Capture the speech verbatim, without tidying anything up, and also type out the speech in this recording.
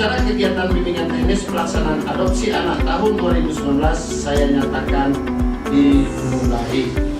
Kegiatan bimbingan teknis pelaksanaan adopsi anak tahun dua ribu sembilan belas saya nyatakan dimulai.